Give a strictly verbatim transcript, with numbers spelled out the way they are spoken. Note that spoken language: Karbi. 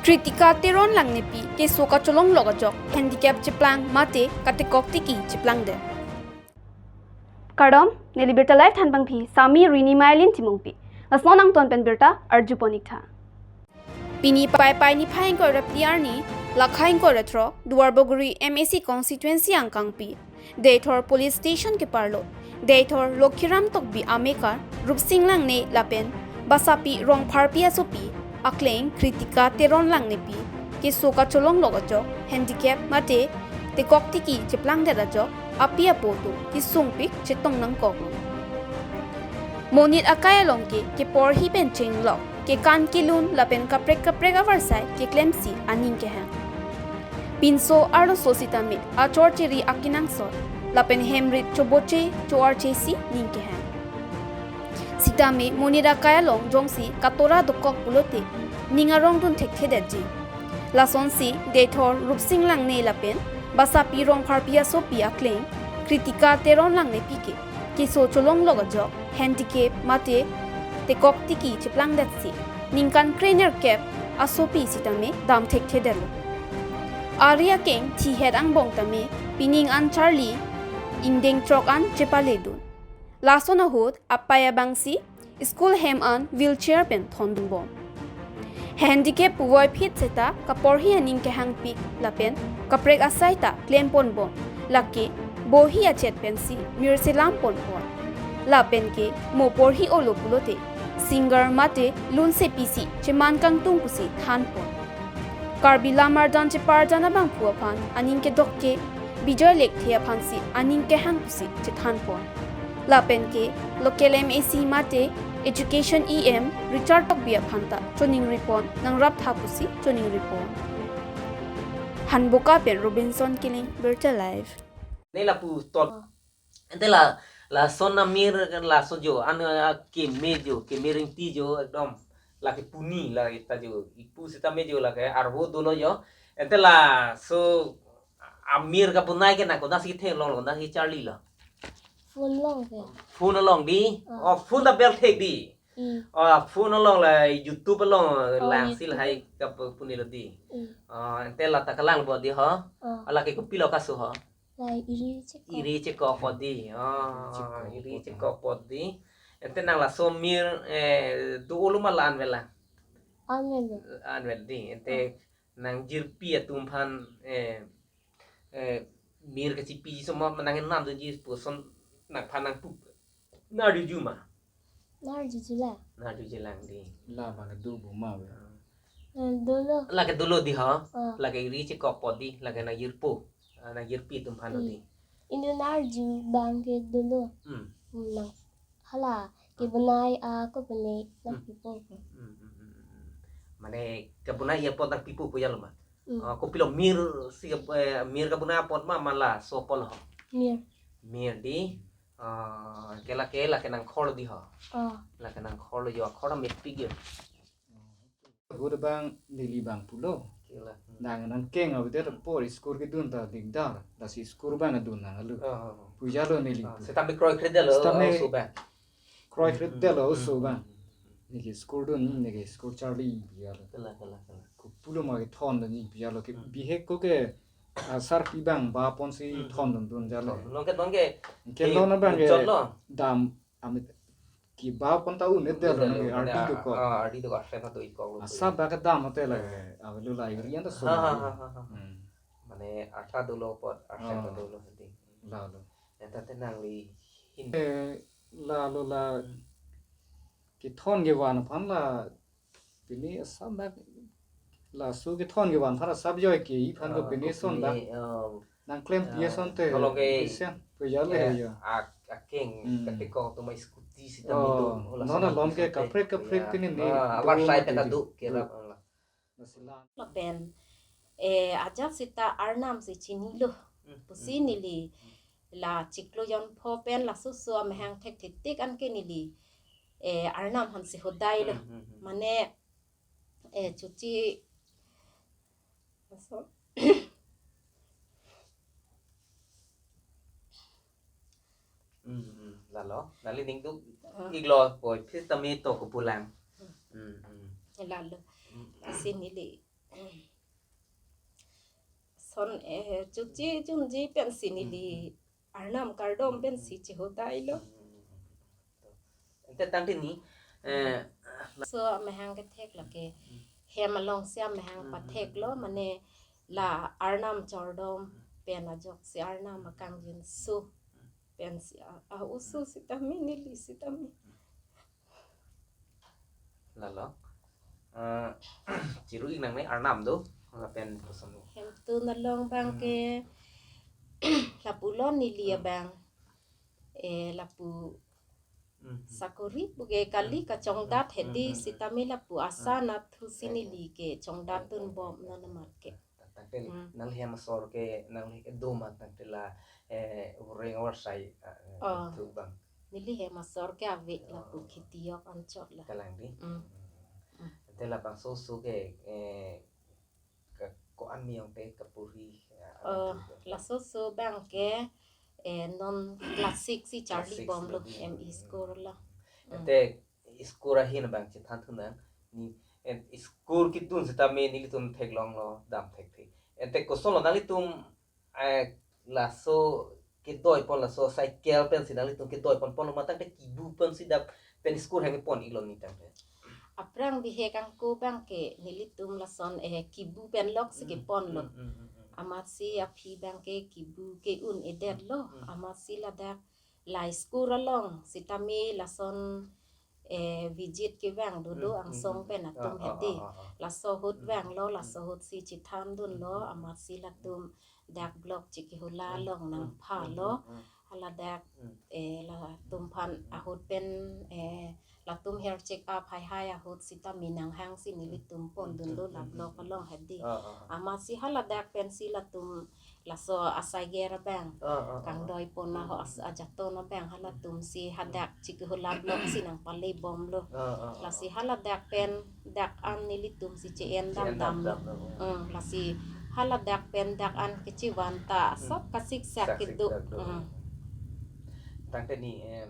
Kritika Teron Langnepi keso kacholonglok ajok handicap cheplang mate katekok tiki cheplangdet. Kardom, neli Birta Live thanbangpi Sami Rini Mailin Timungpi. Lason angton pen birta arjupon iktha. Pini Paipai niphai ingkoi ra phli arni, lakha ingkoi ra throk, Duarbagori M A C constituency angkangpi Deithor Police Station keparlo Deithor Lokhiram Tokbi amekar Rupsing Langne lapen Basapi Rongpharpi asopi akleng Kritika Teron Langnepi keso kacholonglok ajok handicap mate tekok tiki cheplangdet ajok api apo atum kesungpik chetong nangkoklo. Monit akai along ke keporhi pen chenglok, kekan kelun lapen kaprek kaprek avarsai keklemsi aning kehang. Pinso arloso sitame achor cheri akenangsot lapen hemrit choboche cho-archesi ning kehang. Sitame monit akai along jongsi katora dokok pulote ning arongdun thekthedetji. Lasonsi Deithor Rupsing Langne lapen Basapi Rongpharpi asopi akleng Kritika Teron Langnepi ke keso cholonglok ajok handicap mate tekok tiki cheplangdetsi ningkan krenerkep asopi sitame dam thekthedetlo. Ari akeng thihet angbong tame pining an charli ingdeng throk an chepaledun. Lason ahut apai abangsi school hem an wheelchair pen thondunbom. Handicap puvoiphit seta kaporhi aning kehangpik lapen kaprek asai ta klemponbom. Lake bohi achet pensi mirselamponbom. Lapen ke mo porhi olo pulote singer mate lunse pisi cheman kangtung pusi thanpon. Karbi Lamar Dan Cheparjan abangphu aphan aning kedok ke Bijoy Lekthe aphansi aning kehang pusi chethanpon. Lapen ke local M A C mate Education E M Richard Tokbi aphan ta choningripon nangraptha pusi choningripon. Hanboka pen Robinson Killing, Birta Live. Ne lapu tot. Ante la, lason amir laso jo, an, ah, keme jo, keme ringti jo, ekdom lake puni la ita jo, ipu sitame jo lake arvo dolo jo. Ante laso amir kabonai ke nang konatsi theklonglo, nang kecharlilo. Phone along ke. Phone along di? Ah. Oh, phone ta bel thek di? Hmm. Oh, phone along la YouTube along Oh, langsi YouTube. Lahai kapunilo di. Hmm. Oh, ante la ta kalang bo di ho. Ah. Ala ke kopilo kaso ho. La iri chekok. Iri chekok po di. Oh, iri chekok po di. Ante nang laso mir, eh, do-olo ma la-an vel la? An vel. An vel di. Ante nang jirpi atum aphan, eh, eh, mir kachipi so ma nang nam dunji puson nangphan nangpu. Nang arjuju ma? Nang arjuju la. Nang arjuju lang di. La bang do bo ma ve. Eh, dolo. Lake dolo di ha? Ah. Lake iri chekok po di, lake nang jirpo. Ah, nang jirpi atum aphan Hmm. di. Indo nang arju bang ke dolo. Hmm. Hmm, nang. Hala, kebonai, ah, kebonai nang Hmm. pipo. Hmm, hmm, hmm, hmm, hmm. Mane kebonai apot nang pipo pu jalo ma? Hmm. Ah, kopilo mir si, eh, mir kebonai apot ma ma laso apotlo? Mir. Mir di. Ah, ke lake, lake nang khorlo di ho. Ah. Lake nang khorlo jo, khor mepik jo. Ahut abang neli bang pulo. Ke la. Nang nangkeng avedet apor school kedun ta dingdar. Lasi school bang adun nang alu. Ah, ah, ah. Pu jalo neli Ah, pu. Sitame kroikredetlo, Sitame oso bang. Kroikredetlo Hmm, oso hmm, bang. hmm, hmm, hmm. Neke school dun, neke school charli pu jalo. Ke la, ke la, ke la. Kopulo ma kethondunji pu jalo ke Hmm. bihek ko ke, ah, sarpi bang baponsi Hmm, hmm. thondundun jalo. Nonke, nonke. Ke Ke lona bang ke chotlo. dam amit kebapon ta un-edetlo Hmm, nonke mane ardi a-, dokok. a-, ardi dokok, asai ta do-ikoklo. Asap bak kedam ate lake. Hmm. Avelo la iri anta so Ha, ha, la. ha, ha, ha. Hmm. Mane arta dolo apot, asai ta Oh. dolo hadi. Lalo. Anta te nangli hin. Eh, lalo la Hmm. kethon kevan aphan la pini asap bak laso kethon kevan aphan asap joi ke iphan ko Ah, pini ko son pini, bak ah, nang klem ah, pi ason te tolong ke, pi sen pu jalo eh, ya. ak-, akeng Hmm. katekok atum scooty sitame Oh, do, oh, non lason alom ke ason te. Kaprek kaprek Ya. Pini ne Ah, do avarsai mati peta di. do ke Do. Rap, ah, la. Nasilang. Lapen, eh, ajat sita Arnam si chinilo. Hmm, Pusi hmm, neli hmm. la chiklo jonpho pen laso so amahang thekthetik anke neli, eh, Arnam aphansi hodailo. Hmm, hmm, hmm. Mane, eh, chuchi, aso. Hmm, hmm. Lalo, nangli ning duk Ah. iklo poi, phis tame to kepulang. Hmm, hmm. Lalo. Hmm. Asin neli. Son, eh, chukche chumji pensi neli arnam kardom pensi chihudai lo. Ante tangte ni, eh, So amahang kethek lake hem alongsi amahang pathek lo, mane la arnam chordom pen ajoksi arnam akangjinso pensi a, a oso sitame neli sitame. Lalo. Eh, chiru-ik nangne, arnam do, lapen koson do. Hemtun along abang ke lapu lo neli abang. Eh, lapu Hmm. Sakori pu ke kali kachongdat hedi, Hmm. sitame lapu asa Hmm. nathusi Eh, neli ke chongdatdun eh, bom eh, non amat ke. Tangte Hmm. nangli hem asor ke nangli do ma tangte la, eh, ureng or sai, ah, eh, Oh. Thu abang. Neli hem asor ke ave lapu Oh. khitiyok anchot la. Kalang di. Hmm. Hmm. Ante labangso oso ke, eh, ke, ko-an mi ong te kapuri, eh, Oh, Thu abang. Laso oso abang ke, eh, non classic si charli Classic bom lo, si. M E school lo. Hmm. Ante school ahin abang chethan thu nang ni, eh, school kedun sitame nelitum theklong lo, dam thekthe. Ante koson lo nanglitum, eh, laso kedoi pon laso cycle pensi nanglitum kedoi ponpon lo ma tangte kibu pensi dak pen school hang pon-ik lo ni tangte. Aphrang bihek angko abang ke nelitum lason, eh, kibu pen lok si Hmm, kepon lo. Hmm, hmm, hmm, hmm. Amatsi aphi abang ke kibu ke-un-edet lo. Hmm. Amatsi ladak la school along sitame lason, eh, visit kevang dodo Hmm, angsong hmm, pen hmm. atum Ah, ah, hedi. ah, ah, ah. Laso ahut Hmm, vang lo, hmm. Laso ahut si chethandun lo, Hmm. amatsi latum dak block chikihula Hmm, along hmm, nangpha hmm, lo. Hmm. Haladak, Hmm. eh, latum aphan ahut pen, eh, latum health check up haihai ahut sitame nanghangsi nelitum pondun lo la block along hedi. Ah, ah, ah. Amatsi haladak pensi latum laso asaiger abang. Ah, ah, ah. Kangdoi pon ahut as-, ajaton abang halatum si hadak chikihula block si nangpale bom lo. Ah, ah, ah. Lasi haladak pen dak an nelitum si che-en Che-en damdam lo. damdam lo. Hmm, lasi haladak pen dak an kechevan ta asap kasiksak Saksiksak kedo. do. Hmm. Tangte ni, em,